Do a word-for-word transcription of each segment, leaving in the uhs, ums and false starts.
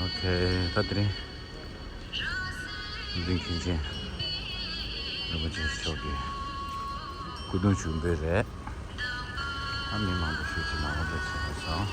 ཨོ་ཁེ། ད་དེ་རིང་འཛིན་མཁན་ཆེན་རིན་པོ་ཆེ་མཆོག་གི་སྐུ་གདུང་ཞུགས་འབུལ་རེད། ཨ་མི་མང་པོ་ཞིག་ཅིག་ནང་ལ་འགྲོ་བྱེད་དགོས་སོང་།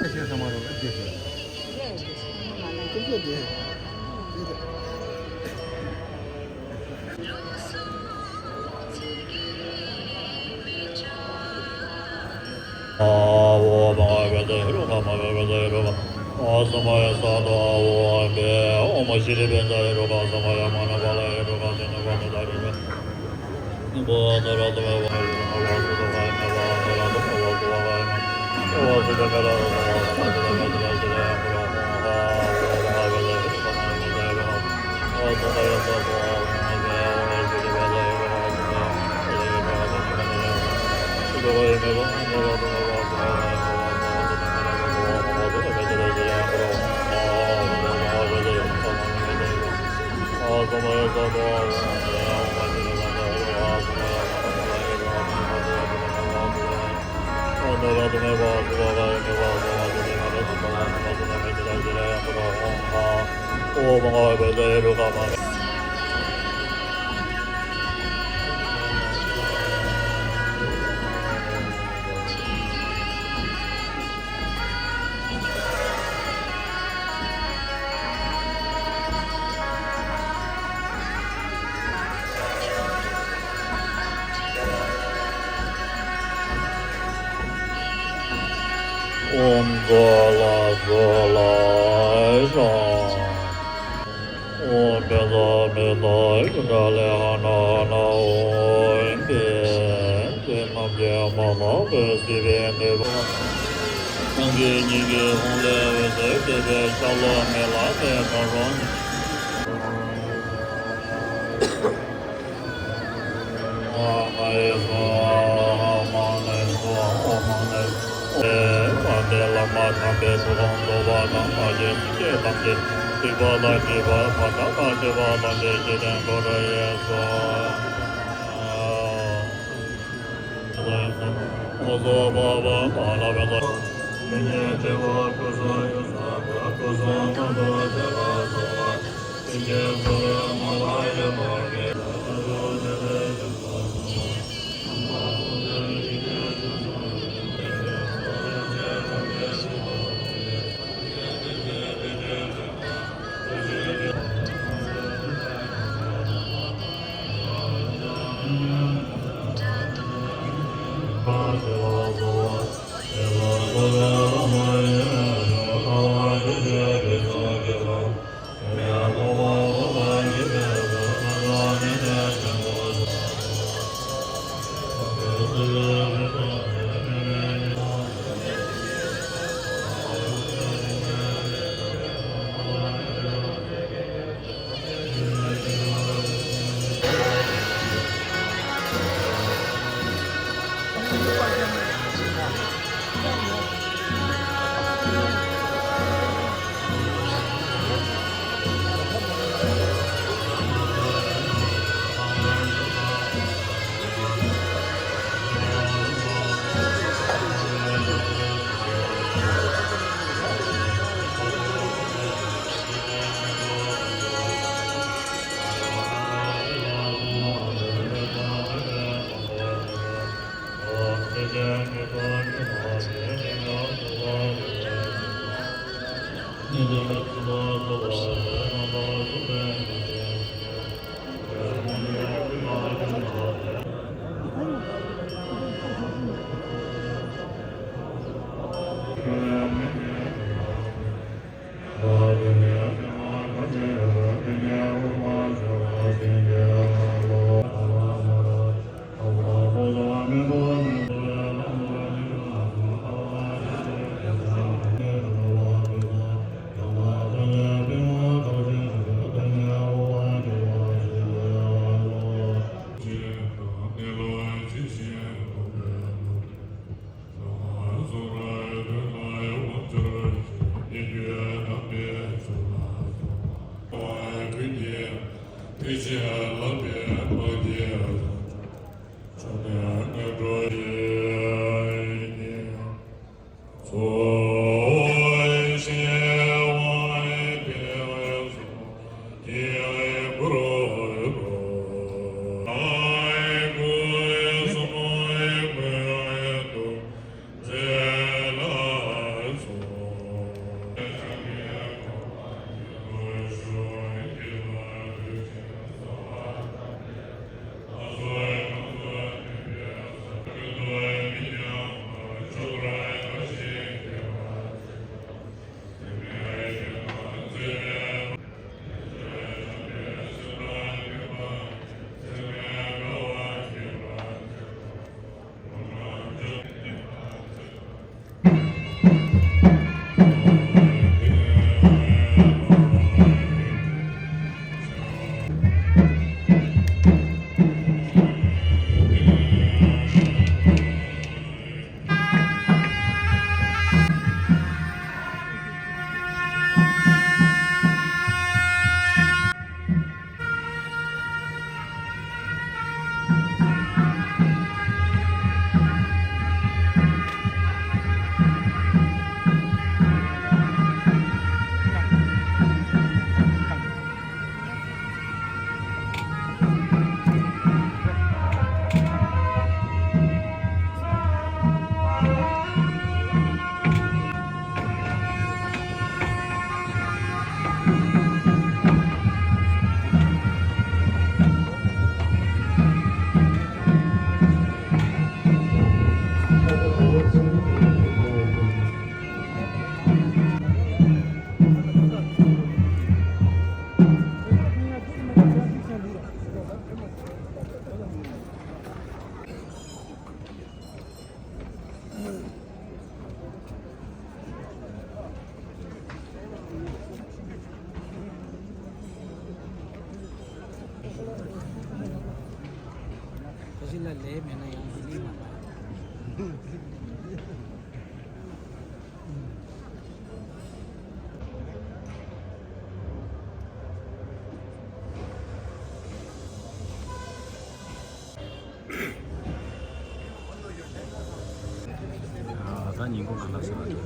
ཞེས་སམ་མ་རོ་ཨ་ཅེ་ཞེས། ཀུན་སྤྱོད་བདེ། ཨོཾ་ཛ་ལ་ཛ་ལ་ཧྲཱིཿ། ཨོཾ་བཛྲ་མི་ཏྲ་ཡུ་ཏྲ་ལེ་ཧ་ན་ཧ་ན་ཨོཾ་བཛྲ། དེ་རྣམས་ཀྱིས་མ་དག་པའི་སྲིད་པའི་ནད་པ། གང་གིས་སྙིང་གའི་ཧཱུྃ་ལས་འོད་ཟེར་འཕྲོས་པའི་ཤ་ལོག་མེ་ལྷ་ནས་ད་རུང་། ཨ་ཧ་ཡེ་སྭཱ་ཧཱ། མ་ཎི་སྭཱ་ཧཱ། མ་ཎི་སྭཱ་ཧཱ། དམ་པའི་བླ་མ་དམ་པའི་ཐུགས་དམ་རྫོགས་པ་དང་། ང་རྒྱལ་སེམས་བསྐྱེད་ཐམས་ཅད་སྡིག་པ་དང་སྒྲིབ་པ་མ་དག་པ་སྐྱེ་བ་ཐམས་ཅད་ཞི་ལྡན་འགྲོ་བའི་སོ། ཁ་ཤས་ལ་ལས་མེད་ན་ཡང་ལས་མ་ལ། ད་ཉིན་གུང་ཁ་ལག་ཟ་བ་འདུག་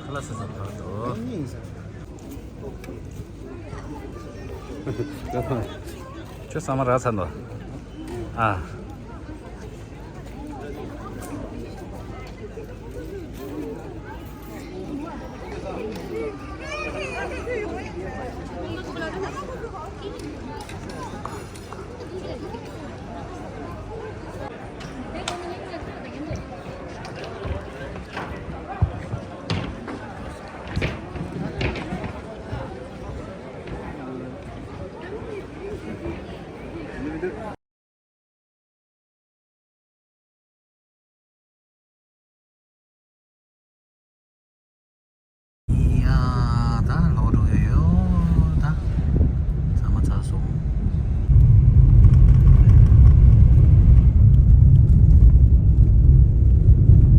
ཁ་ལག་ཟ་ཟ་བར་དུ། ཁྱོད་ཚང་མ་རག་ཚར་འདུག་ཨ།